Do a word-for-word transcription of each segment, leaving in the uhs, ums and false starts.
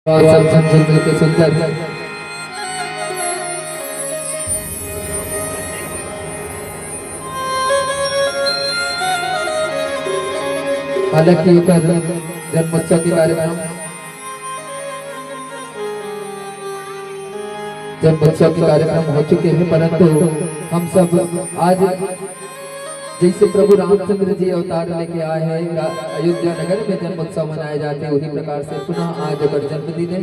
और सब झन झुल मिलके सुंदर। हालांकि ओकर जन्मोत्सव के कार्यक्रम, जन्मोत्सव के कार्यक्रम हो चुके हैं, परंतु हम सब आज जैसे प्रभु रामचंद्र जी अवतार लेके आए हैं, रा-, अयोध्या नगर में जन्मोत्सव मनाए जाते, उही प्रकार से पुनः आज ओकर जन्मदिन है।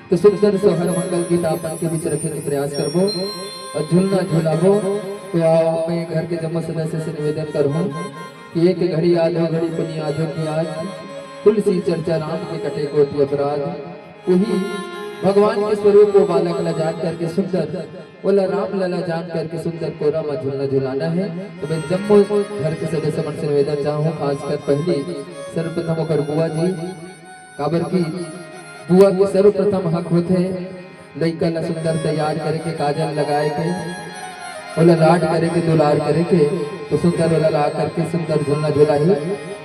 तो सुंदर सोहर मंगल गीत आप मन के बीच रखे के प्रयास करबो और झुलना झुलाबो। तो आओ, मैं घर के जम्मो सदस्य से निवेदन करहूँ कि एक घड़ी आधो घड़ी पुनि आधो कि आज, तुलसी चर्चा राम के कटे कोटि अपराध। उही भगवान के स्वरूप वो बालक ला जान करके सुंदर, ओला राम लला जान करके सुंदर कोरा म झुलना झुलाना है। तो मैं जम्मो घर के सदस्य मन से निवेदन चाहूँ, खासकर पहली सर्वप्रथम ओकर बुआ जी, काबर कि बुआ के सर्वप्रथम हक होथे लइका ला सुंदर तैयार करे के, काजल लगाए के, ओला लाड करे के, दुलार करे के। तो सुंदर ओला ला करके सुंदर झुलना झुलाही।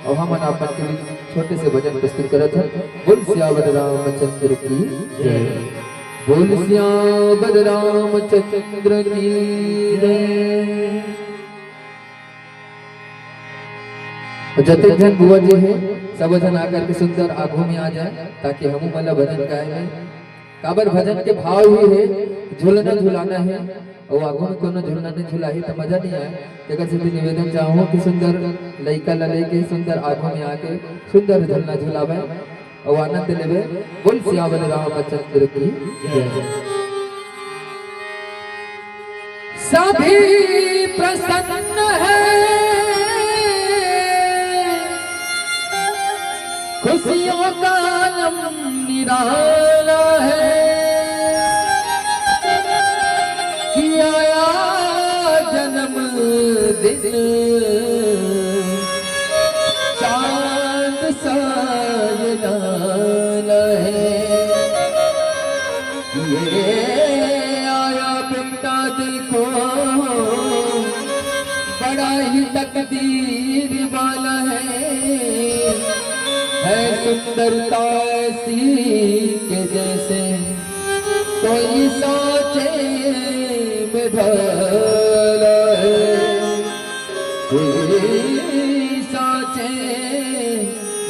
और हमन आप मन के लिए छोटे से भजन प्रस्तुत करत हन। बोल सियावर रामचंद्र की जय। बोल सियावर रामचंद्र की जय। जतेक झन बुआ जी हे, सब झन आकर के सुंदर आगू में आ जाए, ताकि हमू मन ला भजन गाए में। काबर भजन के भाव ही हे, झुलना झुलाना हे, अउ आगू में कोनो झुलना नहीं झुलाही त मजा नहीं आए। तेकर सेती निवेदन चाहूँ कि सुंदर लइका ला लेके सुंदर आगू में आके सुंदर झुलना झुलावे। अउ आनंद लेवे। बोल सियावर रामचंद्र की जय। सभी प्रसन्न है, खुशियों का आलम निराला है, कि आया जन्मदिन चांद सा ये लाल है। ये आया बेटा देखो, बड़ा ही तकदीर वाला है, है सुंदरता ऐसी के जैसे कोई सांचे में ढाला है, कोई सांचे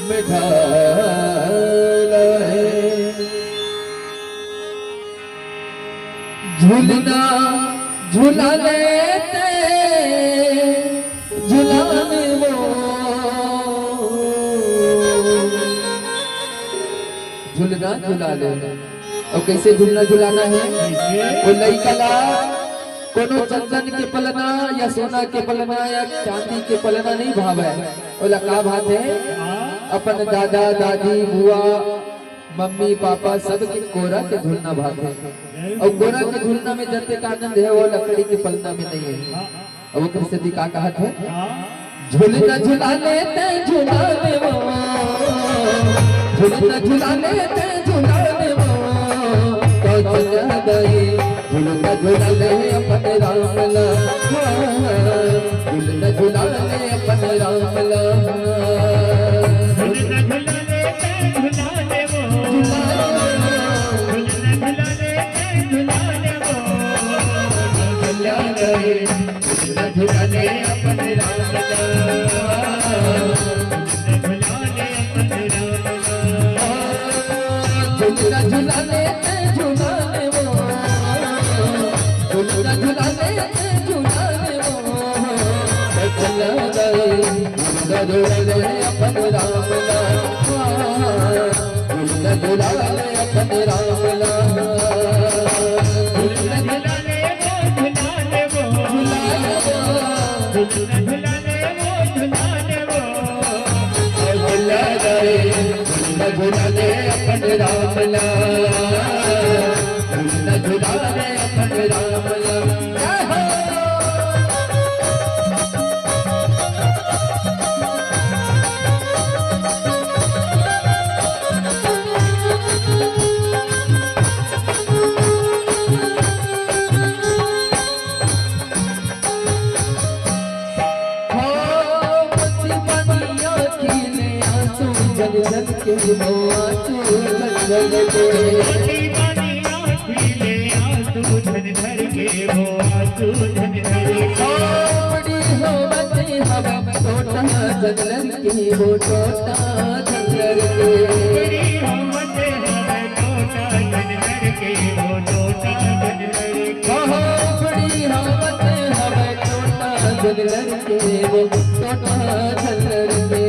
में ढाला है। झुलना झुला लेते झुलाने वो, झुलना झुला ले। अउ कइसे झुलना झुलाना हे? कइसे? वो लइका ला कोनो चंदन के पलना या सोना के पलना या चांदी के पलना नहीं भावे। ओला का भाथे? हाँ। अपन दादा, दादी, बुआ, मम्मी, पापा सबके कोरा के झुलना भाथे। बिल्कुल। अउ कोरा के झुलना में जतेक आनंद हे, वो लकड़ी के पलना में नहीं हे। हाँ। अब ओकर सेती का कहत हे? हाँ। झुलना झुला लेते झुला ले वो, झुलना झुला लेते झुला ले वो, तो झुला गई। झुलना झुला ले अपन राम ला, हाँ, झुलना झुला ले अपन राम ला। झुलना झुला लेते झुला ले वो, झुला ले वो। झुलना झुला लेते झुला ले वो, झुला गई। झुलना झुला ले अपन राम ला, झुलना झुला ले अपन राम ला। झुलना झुला ले, झुला ले वो, झुलना झुला ले, झुला ले वो। झुला ले, झुलना झुला ले अपन राम ला। झुलना झुला ले अपन राम ला। झुलना झुला ले वो, झुला ले वो। झुला ले वो। झुलना झुला ले वो, झुला ले वो। झुला ले, झुलना झुला ले अपन राम ला। झुलना झुला ले अपन राम ला। जय हो। बानी बानी आँखी ले आंसू झन धर के, वो आंसू झन धर के। खोपड़ी होवत हवय टोटा झन लरके, वो टोटा झन लरके। खोपड़ी होवत हवय टोटा झन धर के, वो टोटा झन धर के। खोपड़ी होवत हवय टोटा झन लरके, वो टोटा झन लरके।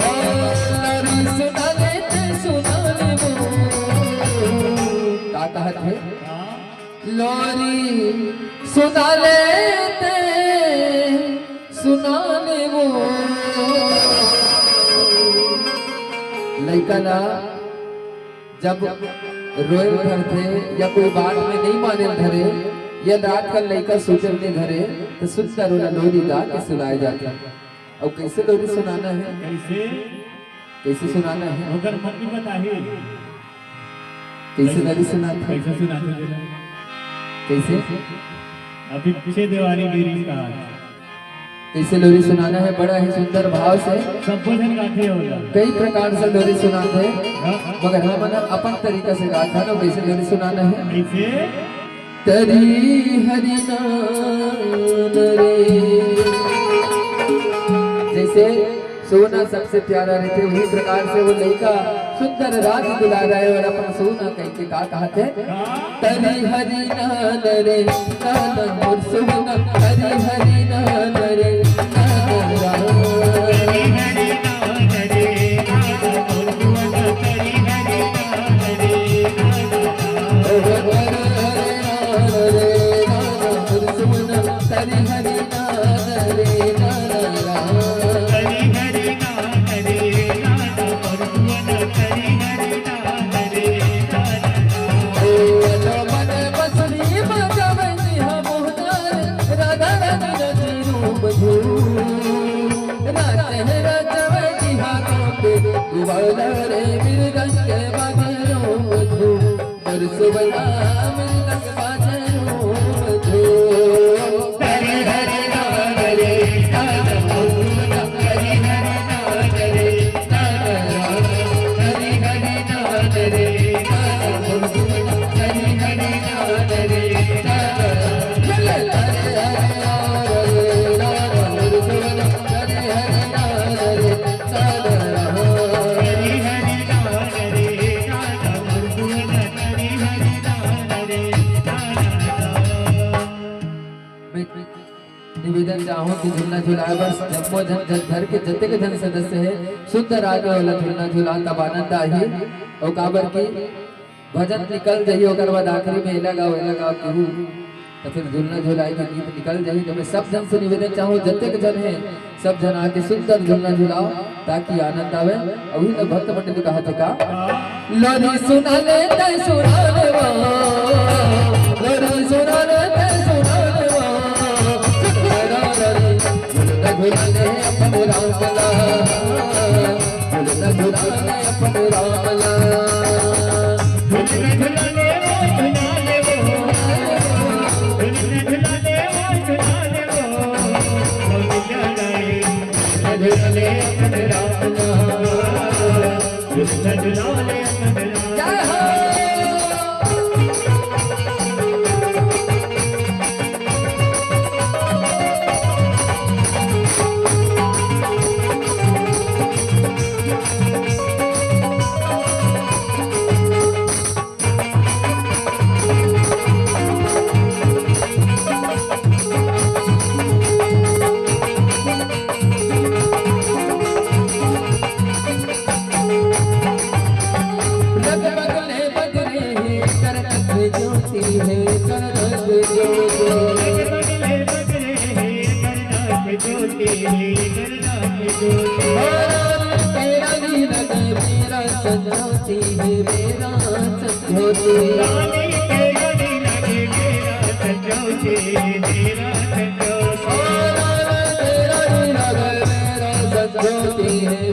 ओ, लोरी सुना ले ते सुना ले वो। का कहत हे? लोरी सुना ले ते सुना ले वो। लइका ला जब रोए धरथे या कोई बात में नहीं माने धरे, या रात का लइका सूते नहीं धरे, तो सुंदर वाला लोरी गा के सुलाए जाथे। अउ कैसे लोरी सुनाना है? कैसे? कैसे सुनाना है? ओकर मम्मी बताही। कैसे लोरी सुनाथे? कैसे सुनाथे तेला? कैसे? अभी पीछे देवारी मेरी का। कैसे लोरी सुनाना है, बड़ा ही सुंदर भाव से। सब भोजन गाथे होला। कई प्रकार से लोरी सुनाथे, हाँ। मगर हमन अपन तरीका से गाथन, अउ कैसे लोरी सुनाना है। कैसे? तरी हरि नाम रे। जैसे सोना सबसे प्यारा रहिथे, उही प्रकार से वो लइका सुंदर राज दुलारा हे अउ अपन सोना कहिके का कहत हे? तरी हरि नाम रे, नाम मोर सुना, तरी हरि नाम रे, नाम राम। रात है राजवती हाथों पे, ग्वाला रे मृदंग बाजे रोम धूम, नर सुवना मृदंग बाजे रोम धूम। हरे हरे नाम रे, नाम हरे हरे नाम रे, नाम राम। हरे हरे नाम रे, नाम हरे हरे नाम रे, नाम राम। हरे हरे नाम रे, नाम हरे हरे नाम रे। मैं निवेदन चाहूं कि झुलना झुलाए बर जम्मो झन, झन घर के जतेक झन सदस्य हे, सुंदर आगे वाला झुलना झुला, तब आनंद आही। अउ काबर कि भजन निकल जाही, ओकर बाद आखिरी में एला गाओ, एला गाओ कहू, त फिर झुलना झुलाए के गीत निकल जाही। तो मैं सब झन से निवेदन चाहूं, जतेक झन हे, सब झन आके सुंदर झुलना झुलाओ, ताकि आनंद आवे। अभी तो भक्त मंडली कहा थे का? लोरी सुना ले, तै सुना ले वो, लोरी सुना ले, तै सुना ले वो। झुलना झुला ले अपन राम ला। झुलना झुला ले अपन राम ला। झुलना झुला ले वो, झुला ले वो। झुलना झुला ले वो, झुला ले वो। झुलना झुला ले अपन राम ला। झुलना झुला ले अपन राम ला। जय हो। लगभग ले बगले हे करनक ज्योति हे करनक ज्योति। लगभग ले बगले हे करनक ज्योति हे करनक ज्योति। और तेरा ही लगे मेरा संजोति हे मेरा संजोति। रानी तेरा ही लगे मेरा संजोति हे मेरा संजोति। और तेरा ही लगे मेरा संजोति हे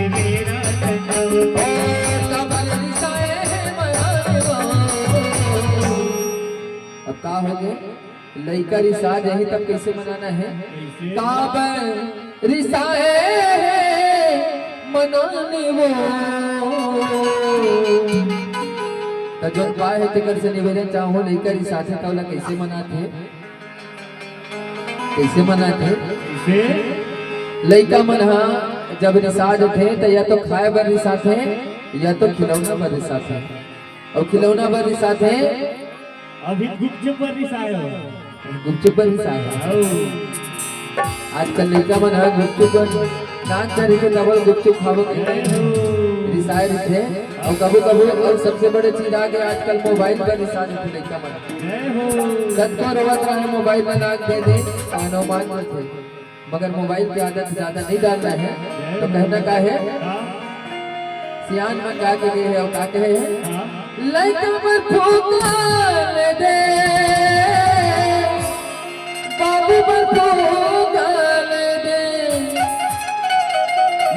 मेरा संजोति। अब का हो गया? लइका रिसा जाही तब कइसे मनाना हे? काबर रिसाए हे मनाने वो। त जोन पाए हे तेकर से निवेदन चाहूं, लइका रिसाथे त ओला कइसे मनाथे? कइसे मनाथे? कइसे? लइका मन ह जब रिसा जथे त या तो खाए बर रिसाथे या तो खिलौना बर रिसाथे। अउ खिलौना बर रिसाथे। अभी गुपचुप बर रिसाए हो। गुपचुप बर रिसाए हो। हौ। आजकल लइका मन ह गुपचुप बर नान चारी के डबल गुपचुप खाबो कहिथे। हौ। रिसाए रहिथे। अउ कभू कभू अउ सबसे बड़े चीज आ गे, आजकल मोबाइल बर रिसा जथे लइका मन। जय हो। कतको रोवत रहे मोबाइल में नाक दे दे, कानो मान जथे। मगर मोबाइल के आदत ज्यादा नहीं डालना है। तो कहना का है? हाँ। सियान मन गा के गए हैं और का कहे हैं? हाँ। लइका बर फोकल दे, बाबू बर फोकल दे।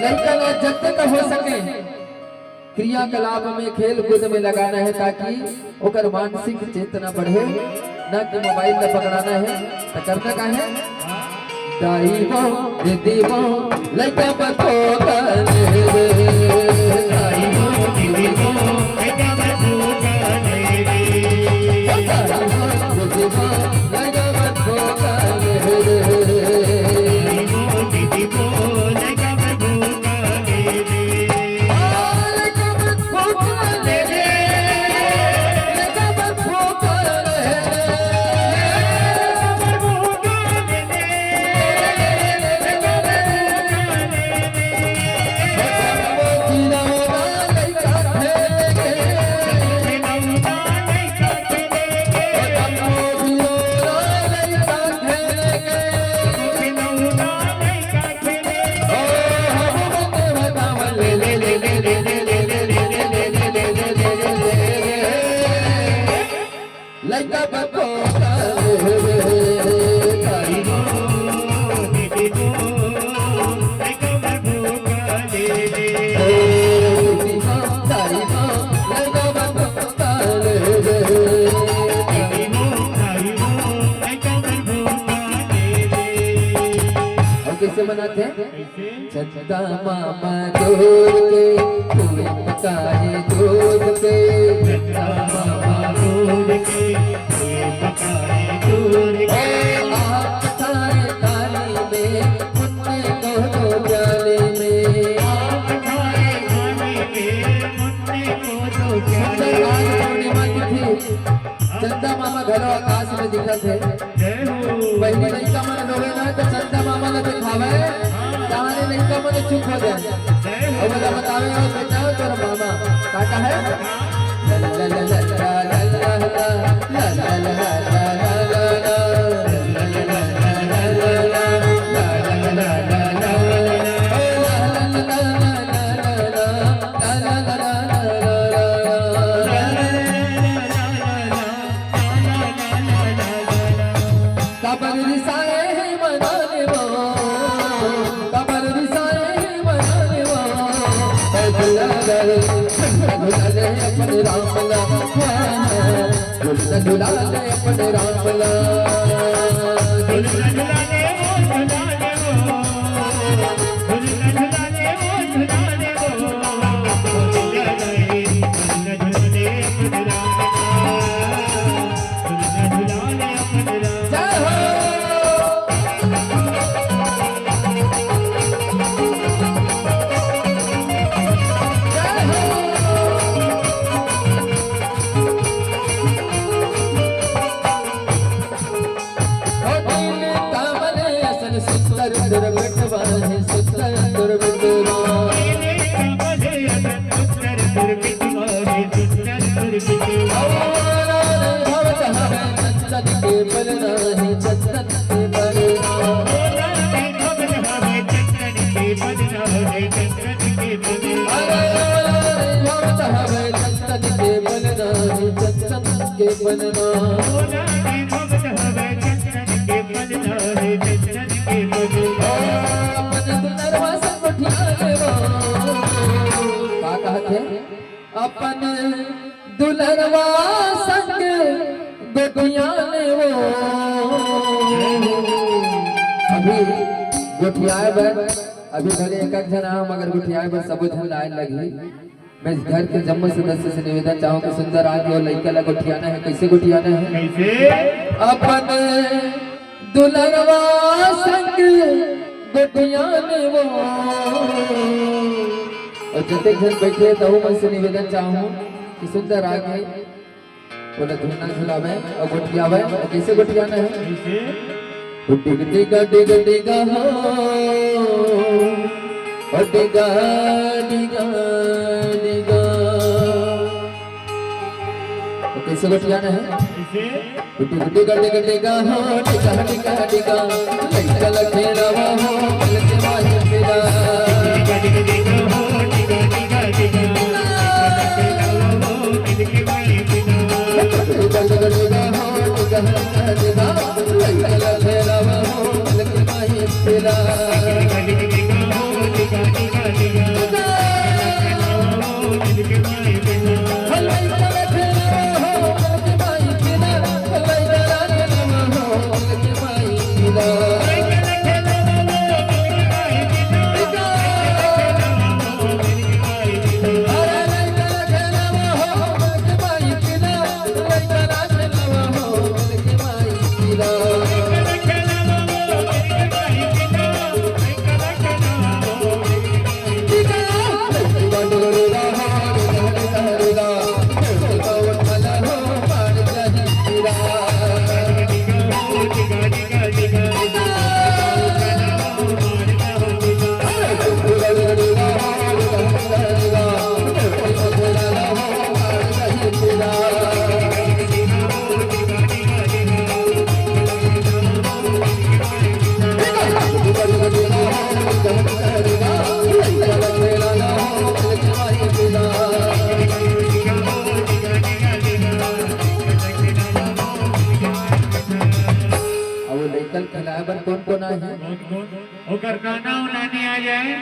लइका ला जब तक हो सके क्रियाकलाप में, खेल कूद में लगाना है, ताकि ओकर मानसिक चेतना बढ़े, ना कि मोबाइल ला पकड़ाना है। त करना का है? दाई बो, दीदी बो, लइका बर फोकल दे। दाई बो, दीदी बो, लइका बर फोकल दे। दाई बो, दीदी बो, लइका बर फोकल दे। दाई बो, दीदी बो, लइका बर फोकल दे। लइका बको अउ कइसे मनाथे? चंदा मामा जोर के, पूरी पकाए जोर के। चंदा मामा जोर के, पूरी पकाए जोर के। ओ, आप खाए थाली में, मुन्ने को दो प्याले में। आप खाए थाली में, मुन्ने को दो प्याले में। आज पूर्णिमा तिथि, चंदा मामा घलो आकाश में दिखत हे। जय हो। पहिली लइका मन रोवे ना, त चंदा मामा ला दिखावे, हाँ। ताहले लइका मन चुप हो जाए। जय हो। अउ ओला बतावे, "ओ बेटा, तोर मामा।" का कहे? ला, ला, ला, ला। काबर रिसाए हे मनाने वो, काबर रिसाए हे मनाने वो। ए भुला गए, भुला ले अपने राम ला, भुला, भुला ले अपने राम ला। भुला, भुला ले वो, भुला ले वो, भुला, भुला ले वो, भुला ले वो। भुला गए, भुला, भुला ले अपने राम ला। का कहत हे? अपन दुलरवा संग गोठियाने वो। भी गोठियाए बर अभी भले एक एक झन आए, मगर गोठियाए बर सबो झन ला आए लगही। मैं घर के जम्मो सदस्य से निवेदन चाहूँ कि सुंदर आके वो लइका ला गोठियाना है। कैसे गोठियाना है? कैसे? अपन दुलरवा संग गोठियान वो। और जतेक झन बैठे हे, तहू मन से निवेदन चाहूँ कि सुंदर आके ओला झूलना झुलावे और गोठियावे। और कैसे गोठियाना है? कैसे? ओ डिग डिगा डिग डिगा हो, ओ डिगा डिगा डिगा। और कैसे गोठियाना है? कैसे? ओ डिग डिगा डिग डिगा हो, डिगा डिगा डिगा। लइका ला खेलावा हो, लइके माही पिला। अब वो लइका ल खिलाए बर कोन कोन आए हे? ओकर नाना अउ नानी आ जाए।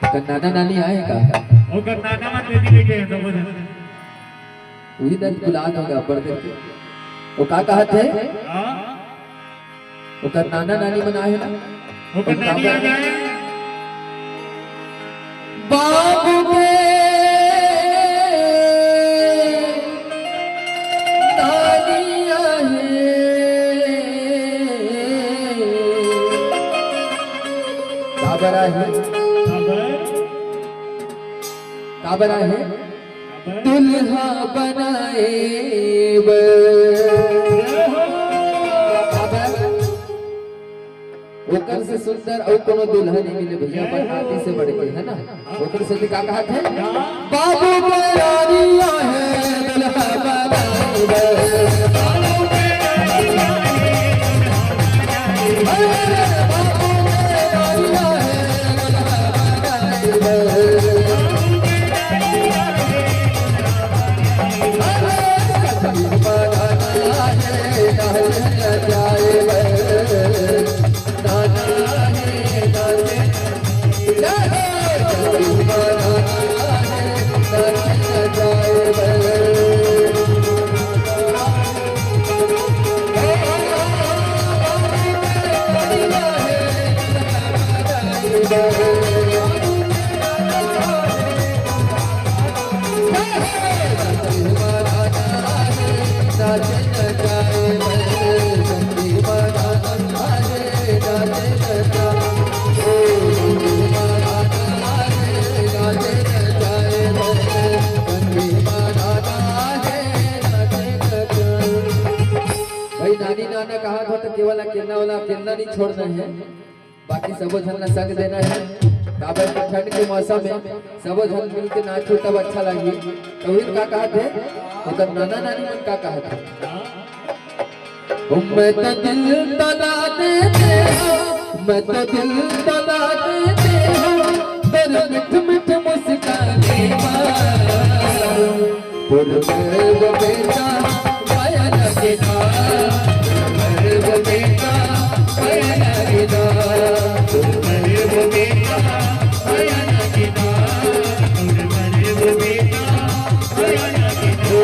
ओकर नाना नानी आए का? ओकर नाना मन दीदी बैठे हैं, सबो झन। उही दत बुलात होगा ऊपर करके। वो का कहत हे? हाँ? ओकर नाना नानी मन आए ना? ओकर नानी आ जाए। बाबू के नानी आहे। काबर आहे? काबर? काबर आहे? दुल्हा बनाए बर। ओकर से सुंदर अउ कोनो दुल्हा नहीं मिले भैया, अपन नाती से बढ़ के, है ना? ओकर से का कहत हे? बाबू के रानी आहे दुल्हा बनाए बर। भाई, नानी नाना कहा था तो केवल अकेला वाला अकेला नहीं छोड़ना है, बाकी सबो झन ला संग देना है। काबर कि ठंड के मौसम में सबो झन मिल के नाचहू तब अच्छा लगही। तो उही का कहत हे, ओकर नाना नानी मन का कहत हे? मैं तो दिल तला देते हो, मैं तो दिल तला देते हो, तेरे मिठ मिठ मुस्काने मा। वो बेटा पाया ना किना, वो बेटा पाया ना किना, वो बेटा पाया ना किना, वो बेटा पाया ना किना।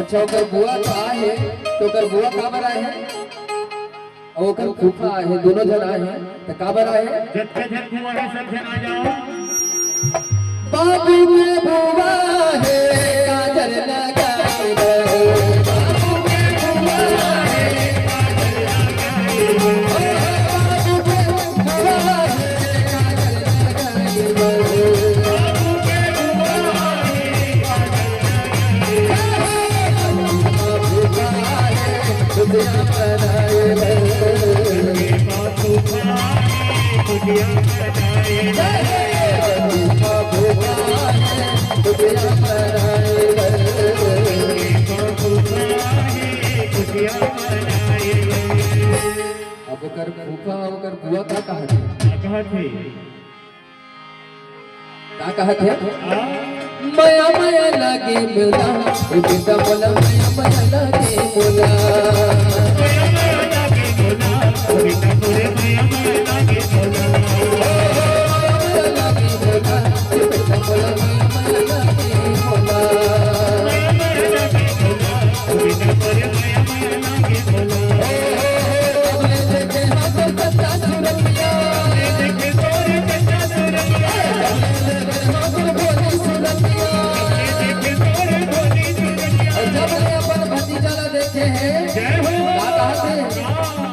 अच्छा, ओकर बुआ तो आए हे, तो ओकर बुआ काबर आए हे? अउ ओकर फूफा आए हे, दोनों झन आए हे, तो काबर आए हे? जतका झन बुआ हे, सब झन आ जाओ। बाबू के बुआ हे, काजर लगाए बर। बाबू के बुआ हे, काजर लगाए बर। बाबू के बुआ हे, काजर लगाए बर। अब ओकर फूफा, ओकर बुआ का कहत हे? का कहत हे? का कहत हे? आ? मया मया लागे मोला, ए बेटा मोला, मया मया लागे मोला। मया मया लागे मोला, ओ बेटा मोरे, मया मया लागे मोला। मया मया लागे मोला, ए बेटा मोला, मया मया लागे मोला। मया मया लागे मोला, ओ बेटा मोरे, मया मया लागे मोला। जब ले अपन भतीजा ला देखे हे, जय हो। का कहत हे?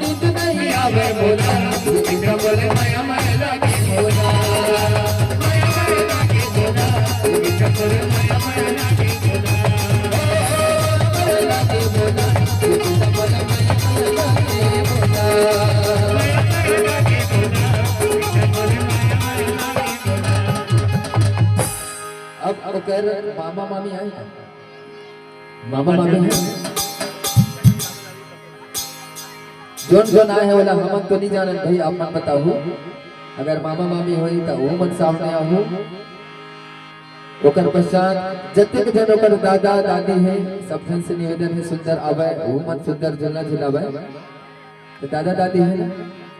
नींद नहीं आवे मोला, बोले मया मया लागे मोला, मया मया लागे मोला, बोले मया मया लागे मोला। अब ओकर मामा मामी आए हे? मामा मामी हे? जोन जोन आए हे, ओला हमन तो नहीं जानन भाई, आप मन बताहू। अगर मामा मामी होही, त वो मन सामने आहू। ओकर पश्चात जतेक झन ओकर दादा दादी हे, सब झन से निवेदन हे, सुंदर आवय, वो मन सुंदर झूलना झुलावय। त दादा दादी हे ना?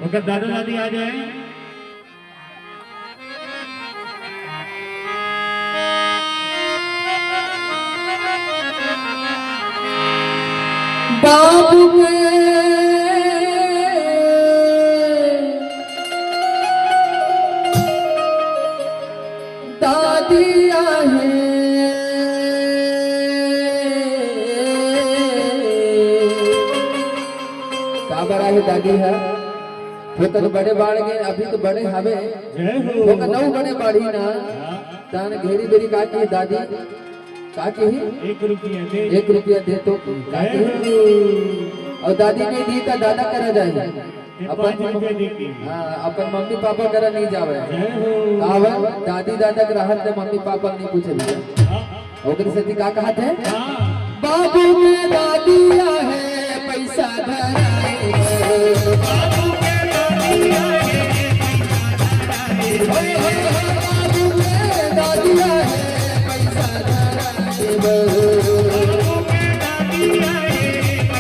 ओकर दादा दादी आ जाए। बाबू के दादी आहे। काबर आहे दादी ह? वो तो बड़े बाढ़ गे, अभी तो बड़े हवे। जय हो। वो तो नौ बड़े बाढ़ी ना। हाँ। तान घेरी बेरी का की दादी, का की? एक रुपया दे। एक रुपया दे तो का की? जय हो। अउ दादी नहीं दी त दादा करा जाए। ये अपन पाँच रुपया दे के। हाँ, अपन मम्मी पापा करा नहीं जावे। जय हो। काबर? दादी दादा के रहत ले मम्मी पापा नहीं पूछे। हाँ। ओकरे सेती का कहत हे? हाँ। बाबू के दादी आहे, पैसा धराए बर। बाबू के दादी आहे, पैसा धराए बर। हो, हो, हो, बाबू के दादी आहे, पैसा धराए बर। बाबू के दादी आहे, पैसा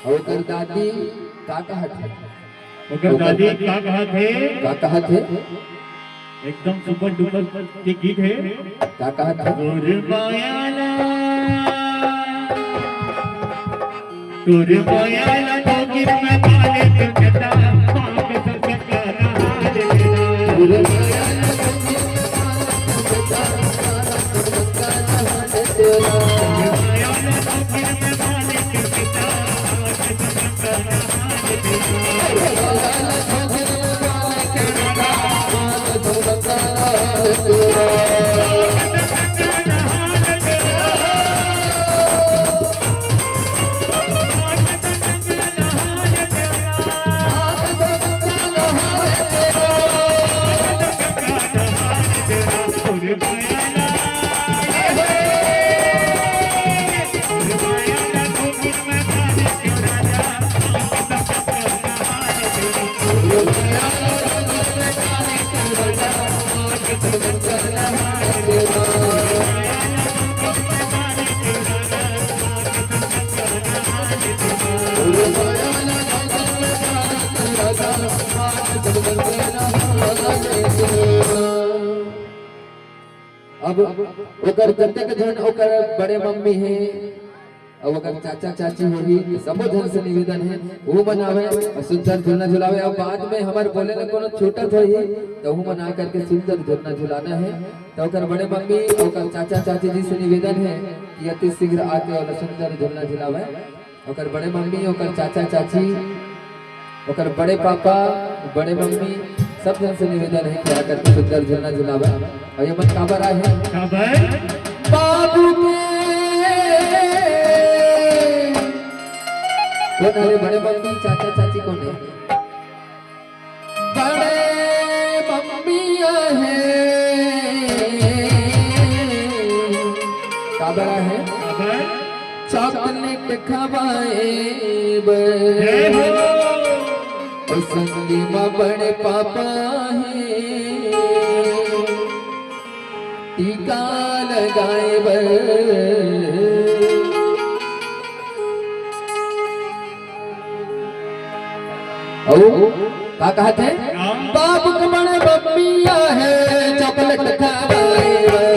अउ ओकर दादी का कहत हे? ओकर दादी का कहत हे? का कहत हे? एकदम सुपर डुपर के गीत हे। का कहत हे? तोर माया ला, तोर माया ला ठोकिन में पाले तो चटा, मांग सब चटा नहार लेना। तोर माया ला ठोकिन में पाले तो चटा, अब ओकर जतेक झन ओकर बड़े मम्मी हे, अउ ओकर चाचा चाची होही, सबो झन से निवेदन हे, वो मन आवे अउ सुंदर झुलना झुलावे। अउ बाद में हमर बोले ले कोनो छूटत होही, त वो मन आ करके सुंदर झुलना झुलाना हे। त ओकर बड़े मम्मी, ओकर चाचा चाची जी से निवेदन हे कि अति शीघ्र आके ओला सुंदर झुलना झुलावे। ओकर बड़े मम्मी, ओकर चाचा चाची, ओकर बड़े पापा, बड़े मम्मी, सब झन से निवेदन हे कि आ करके सुंदर झुलना झुलावे। अउ ये मन काबर आए हे? काबर? बाबू के। कोन हरे बड़े मम्मी, चाचा चाची कोन हे? बड़े मम्मी आहे। काबर आहे? काबर? चॉकलेट खवाए बर। जय हो। अउ संगी म बड़े पापा हे। टीका लगाए बर। अउ का कहत हे? हाँ। बाबू के बड़े मम्मी आहे, चॉकलेट खवाए बर।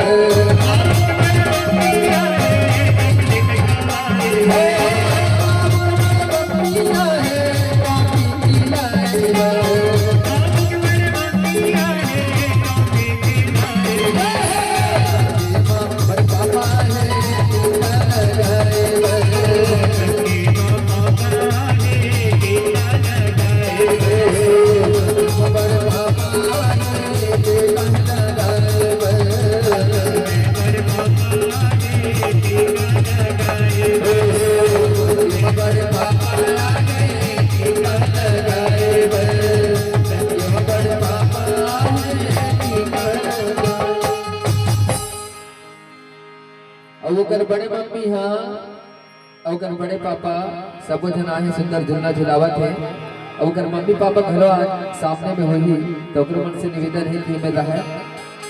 अउ ओकर बड़े मम्मी ह, अउ ओकर बड़े पापा, सबो झन आहे, सुंदर झुलना झुलावत हे। अउ ओकर मम्मी पापा घलो आज सामने में होही, त ओकरो मन से निवेदन हे कि एमे रहय।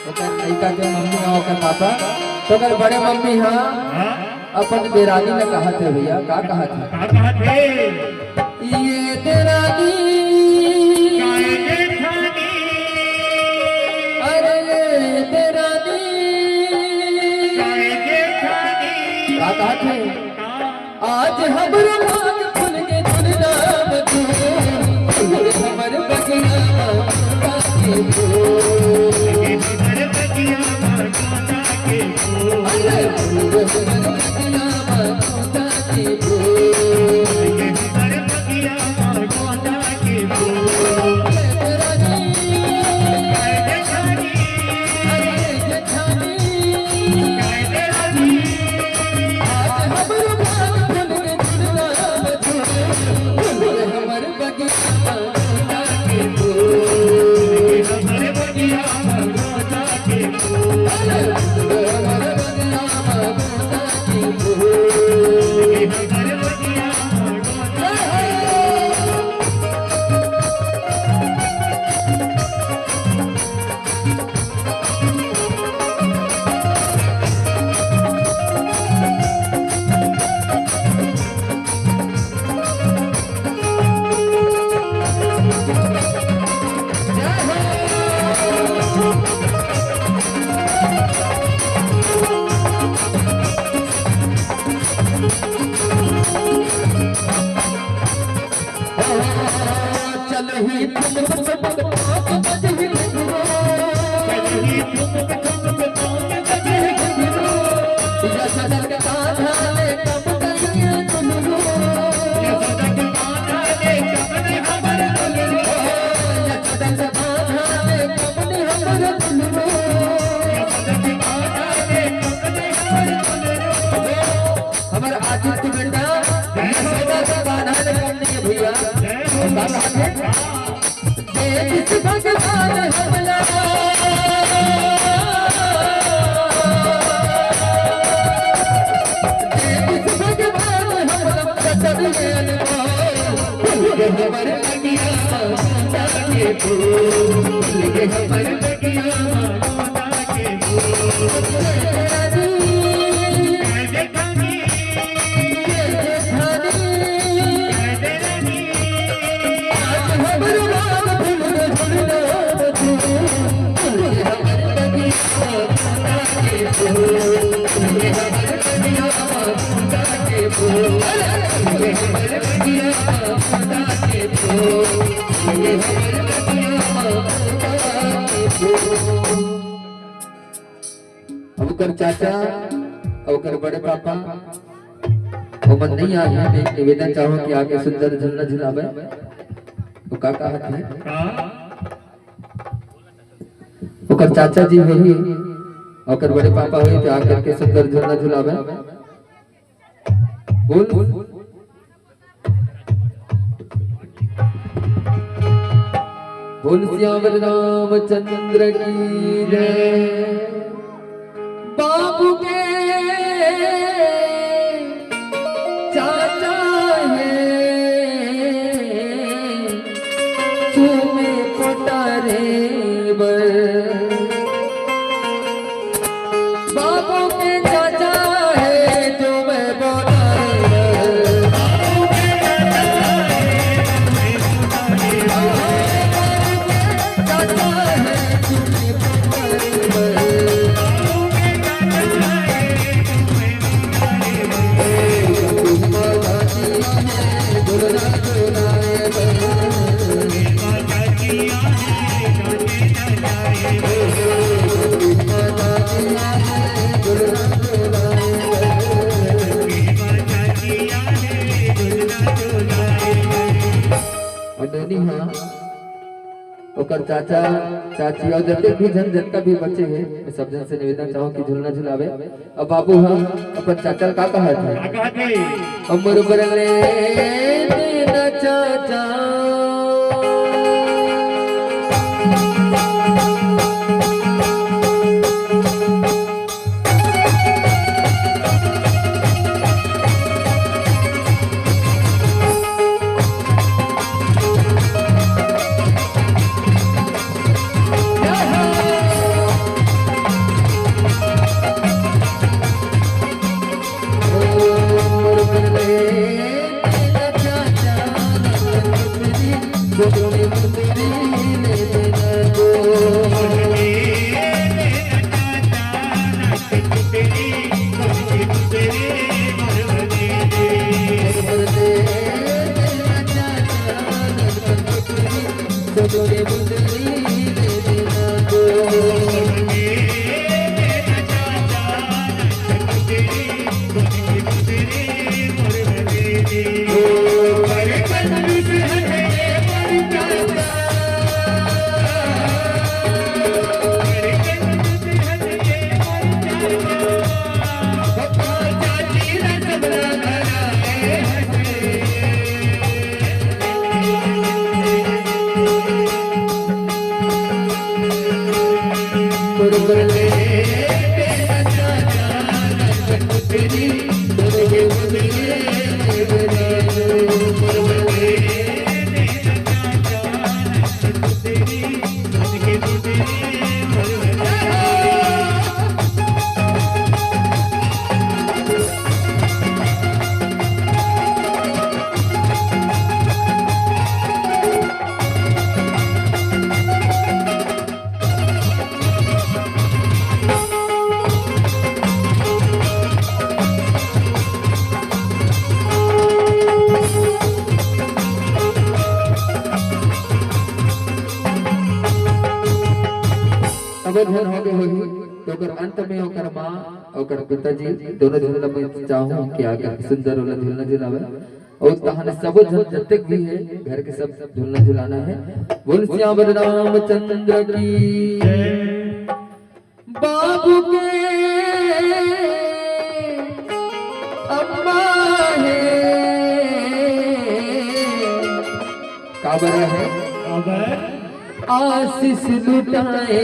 ओकर लइका के मम्मी अउ ओकर पापा, त ओकर बड़े मम्मी ह हाँ? अपन देरानी ल कहत हे भैया, का कहत हे? का कहत हे? ये देरानी। काय जेठानी? अरे ये देरानी। काय जेठानी? का कहत हे? का? आज हमर भाग खुल के झुलना बजू, हमर बगिया में झूला के झूल। हमर बगिया में झूला के झूल। अरे, हमर बगिया में झूला के झूल। हमर आदित्य बेटा, यशोदा के कान्हा ले कम नहीं है भैया। का बात है? दे दिस भगवान हमला, दे दिस भगवान हमला, कचर में अनमोल। हमर लगिया माता के फूल, हमर लगिया माता के फूल। अब ओकर चाचा, अब ओकर बड़े पापा, ओमन नहीं आए हैं। मैं निवेदन चाहूँ कि आके सुंदर झुलना झुलावे। वो का कहत है? ओकर चाचा जी होही, ओकर बड़े पापा होही, तो आकर के सुंदर झुलना झुलावे। बोल। बोल सियावर रामचंद्र की जय। बाबू के चाचा है, चूमे पोटारे बर। बाबू के चाचा है, चूमे पोटारे बर। अउ नोनी ह ओकर चाचा, चाची अउ जतेक भी झन, जतका भी बचे हे, मैं सब झन से निवेदन चाहूँ कि झुलना झुलावे। अब बाबू ह अपन चाचा ल का कहत हे? का कहत हे? अमर बरले तेरा चाचा। अब झन हो गए होही, तो ओकर अंत में ओकर माँ, ओकर पिताजी, दोनों झन ला मैं चाहूँ कि आकर सुंदर वाला झुलना झुलावे। अउ तहन सबो झन जतेक भी हे घर के, सब झुलना झुलाना हे। बोल सियावर रामचंद्र की। बाबू के अम्मा हे। काबर हे? काबर? आशीष लुटाए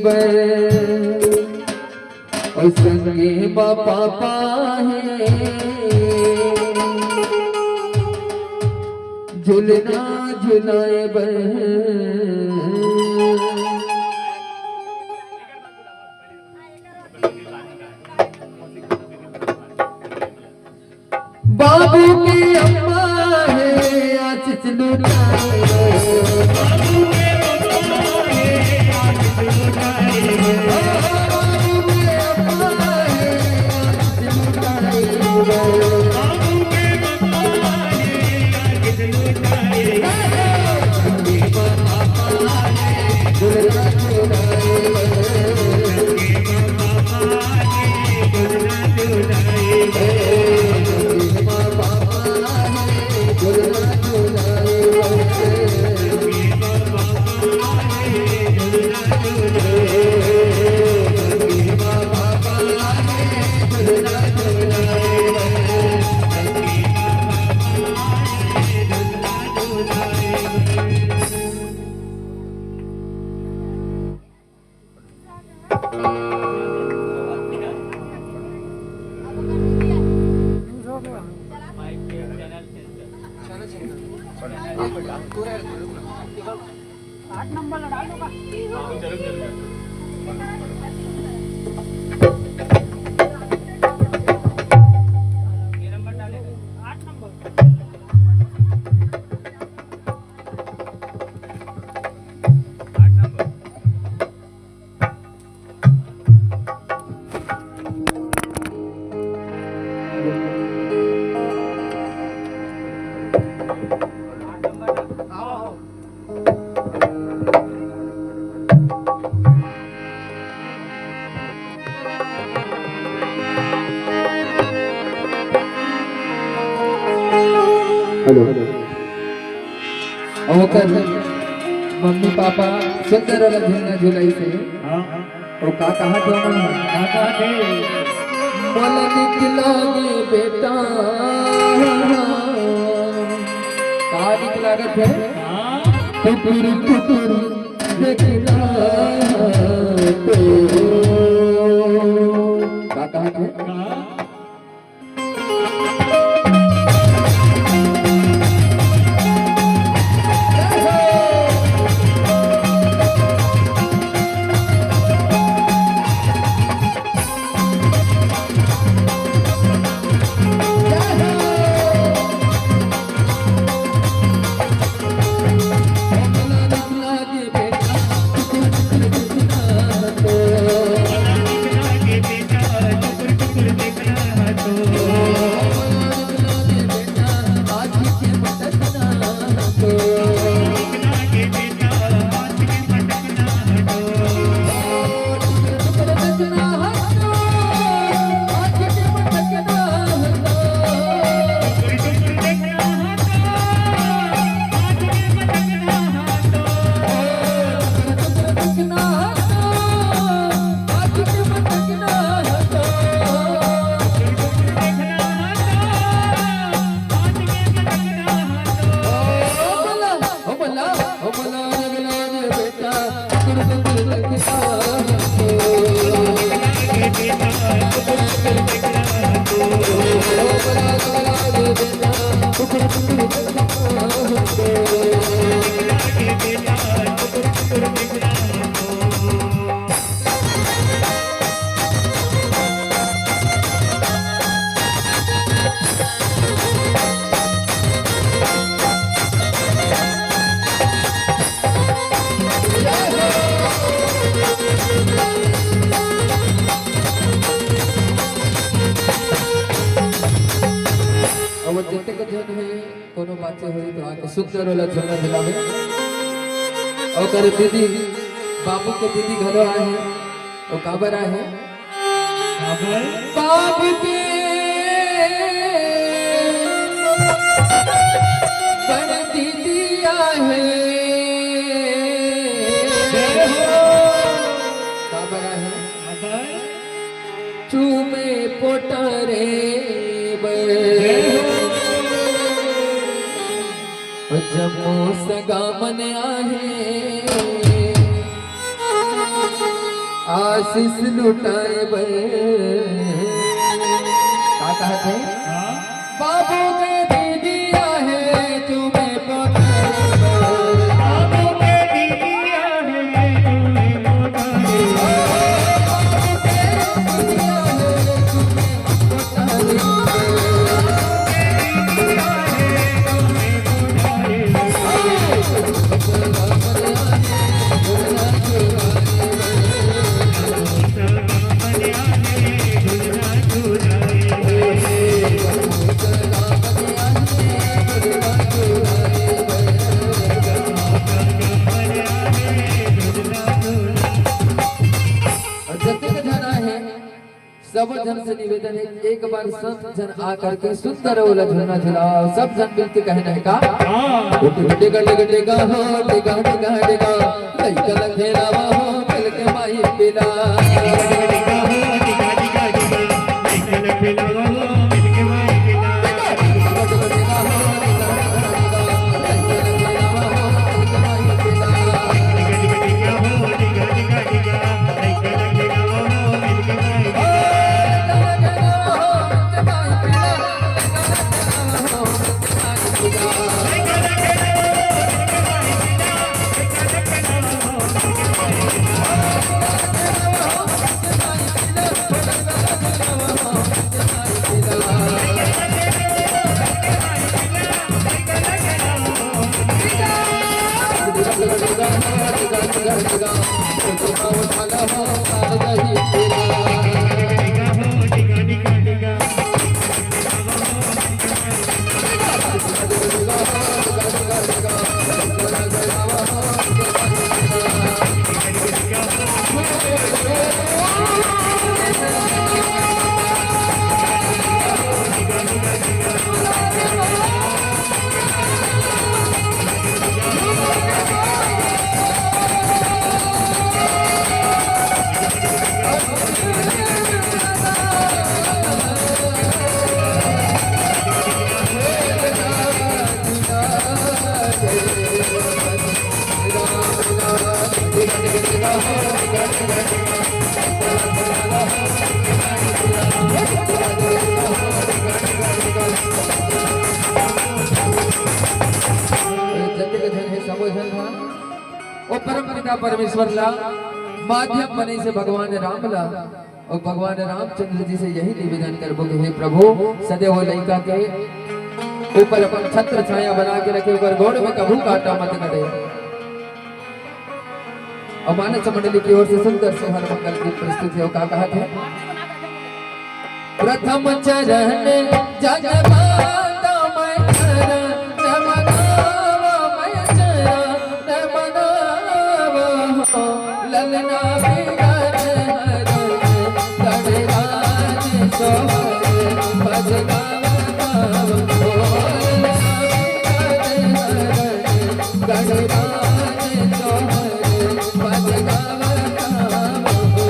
बर। अउ संगे म पापा हे, झुलना झुलाए बर। बाबू के अम्मा हे, आशीष लुटाए। हेलो। ओकर मम्मी पापा सुंदर वाला झूलना झुलाइस हे। हाँ। अउ का कहा थे ओमन? का कहा थे? मोला निक लागे बेटा। का निक लागत हे? हाँ। टुकुर टुकुर देखना तो। का कहा थे? हाँ। अउ जेतेक झन हे, कोनो बाचे होही तो आके सुंदर वाला झूलना झुलावे। ओकर दीदी, बाबू के दीदी घलो आए हे। अउ काबर आए हे? काबर? बाबू के बड़ दीदी आए हे। जय हो। काबर आए हे? काबर? चूमे पोटा रे। जम्मो सगा मन आहे आशीष लुटाए बर। का कहत हे? हाँ? बाबू के दीदी आहे तुम्हें पुकार बर। बाबू के दीदी आहे तुम्हें पुकार बर। अउ जतेक झन आहे, सबो झन से निवेदन हे, एक बार सब झन आ करके सुंदर ओला झुलना झुलाओ। सब झन मिलके कहे नहीं का? हाँ। टिका, टिका, टिका, टिका हो, टिका, टिका, टिका। लइका ल खेलावा हो, मिलके माई पिला। टिका, टिका हो, टिका, टिका, टिका। लइका ल खेलावा हो, मिलके माई पिला। टिका, टिका, टिका हो, टिका, टिका, टिका। लइका ल खेलावा हो, मिलके माई पिला। टिका, टिका, टिका हो, टिका, टिका, टिका। जतेक झन हे, सबो झन ह ओ परम पिता परमेश्वर ला माध्यम बने से भगवान राम ला, अउ भगवान रामचंद्र जी से यही निवेदन करबो कि हे प्रभु, सदैव वो लइका के ऊपर अपन छत्र छाया बना के रखे, ओकर गोड़ में कभू कांटा मत गड़े। अउ मानस मंडली की ओर से सुंदर सोहर मंगल गीत प्रस्तुत हे, अउ का कहत हे? प्रथम चरण जगमाता मैं चरण, जगमाता मैं चरण, जगमाता हो। ललना बिगड़ हरण, गणराज सोहर बजगावत हो। ललना बिगड़ हरण, गणराज सोहर बजगावत हो।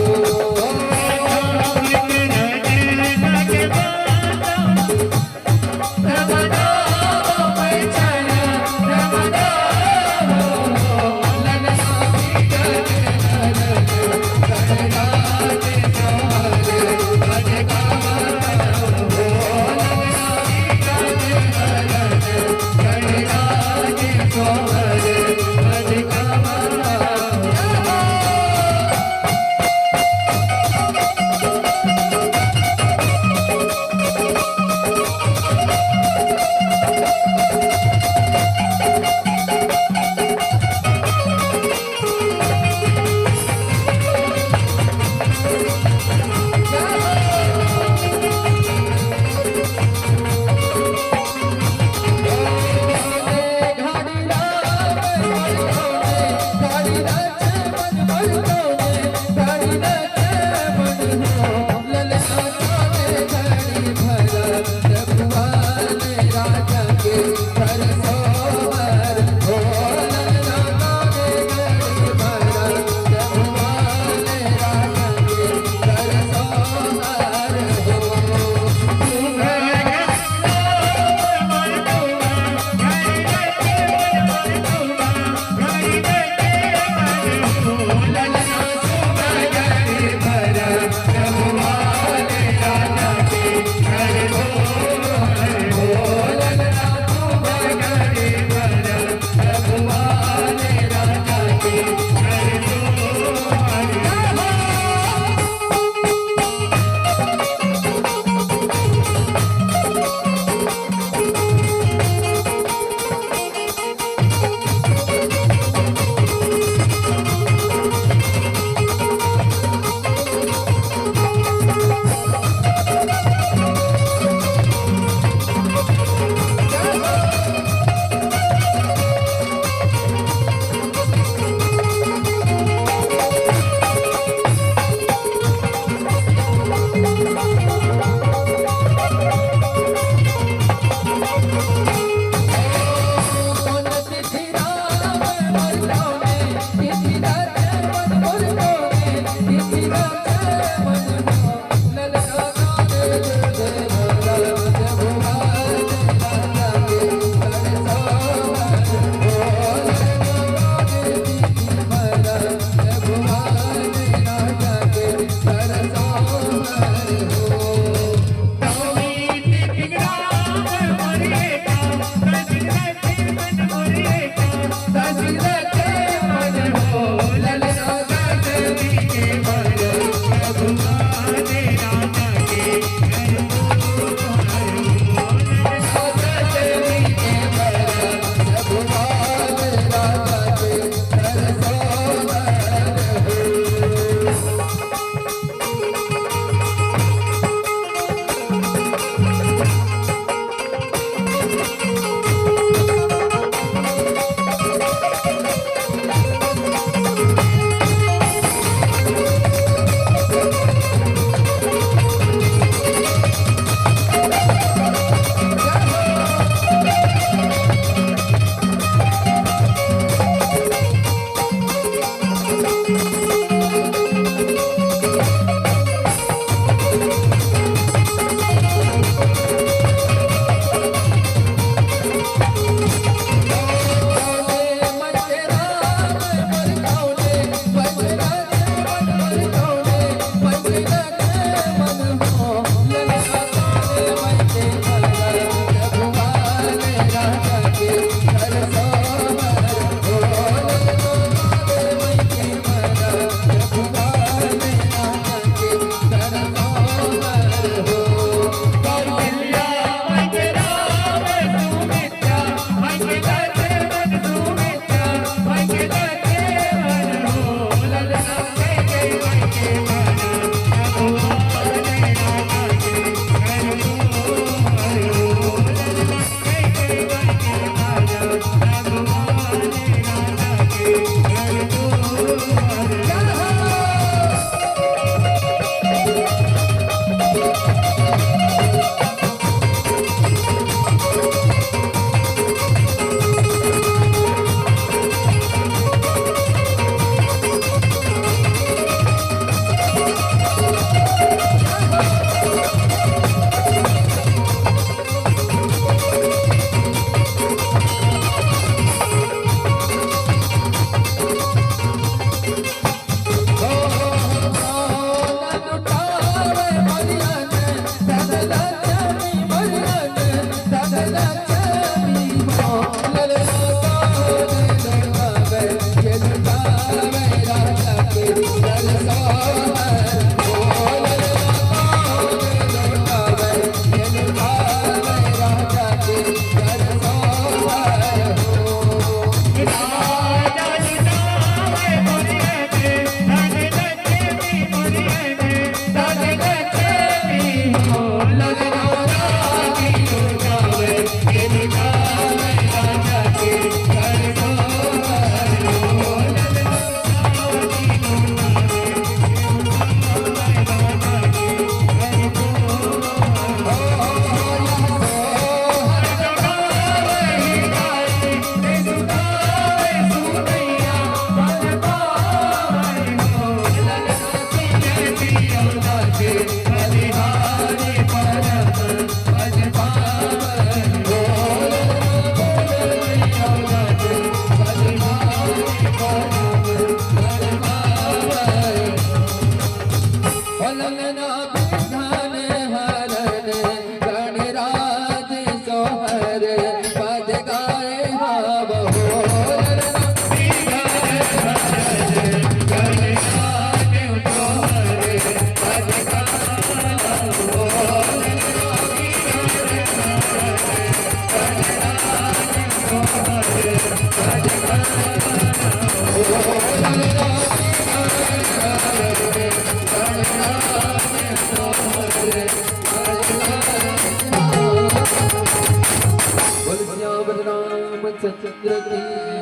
चंद्र की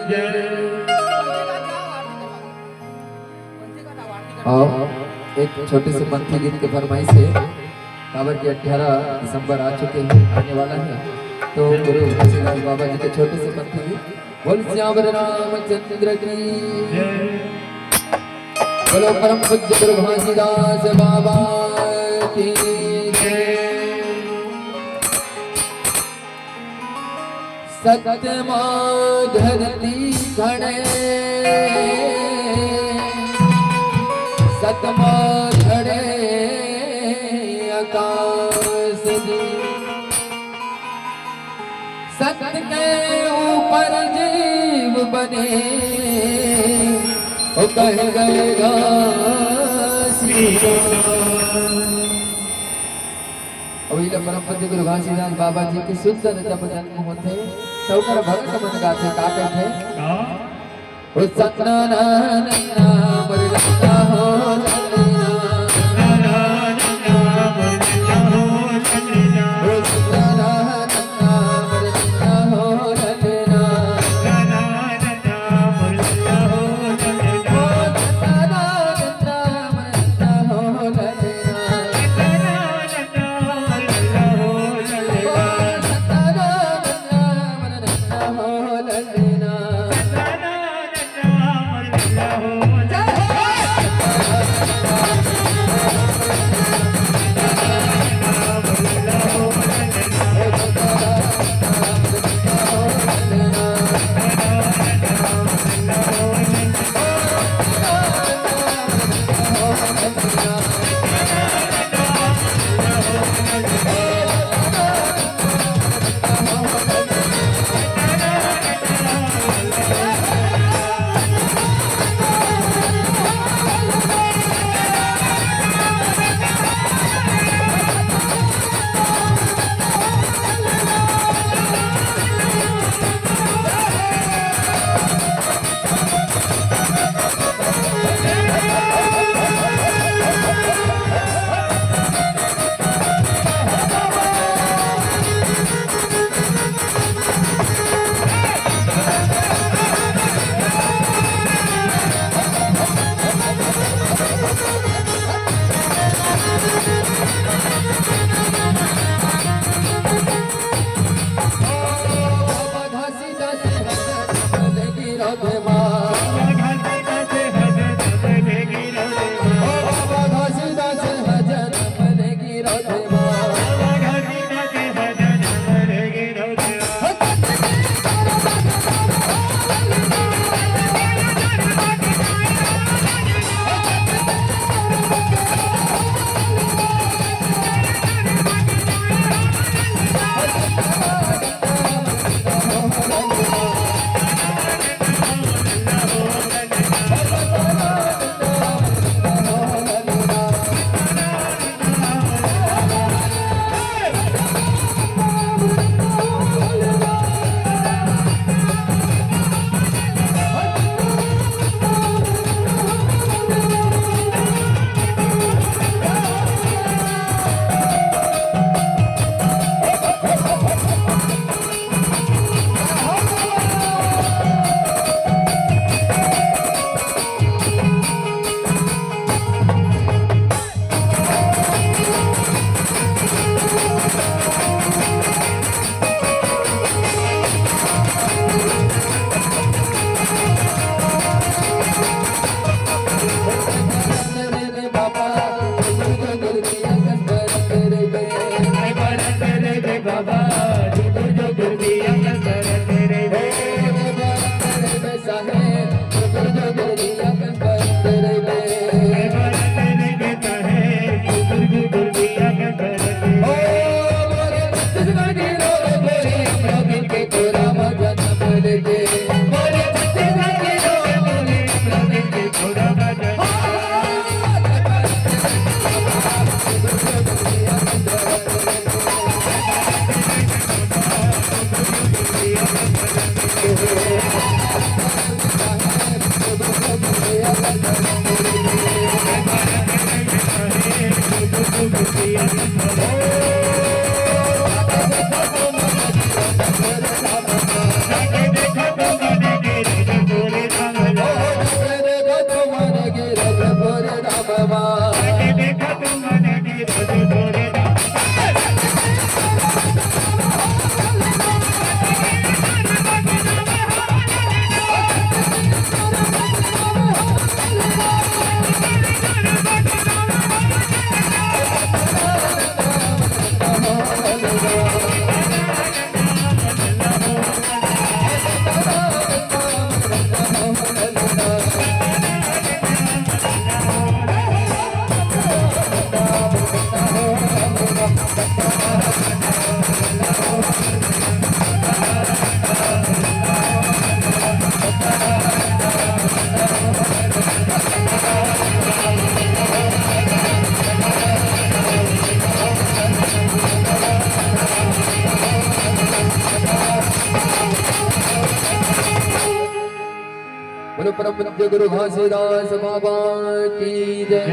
जय। आओ, एक छोटे से पंथी गीत के फरमाइश है, काबर कि अठारह दिसंबर आ चुके हैं, आने वाला है, तो गुरु घासीदास बाबा जी के छोटे से पंथी गीत। बोल सियावर रामचंद्र की जय। बोलो परम पूज्य गुरु घासीदास बाबा की जय। सतमा धरती खड़े, सतमा खड़े आकाश जी। सत के ऊपर जीव बने, ओ कह गए घासीदास। अउ इला परम पूज्य गुरु घासीदास बाबा जी के सुंदर जब जन्म होथे, त ओकर भगत मन गाथे, का कहिथे? का? ओ सन्ना ना नन्ना मोर लन्ना हो ललना। ओ सन्ना ना नन्ना मोर लन्ना हो ललना। बोलो परम पूज्य गुरु घासीदास बाबा की जय।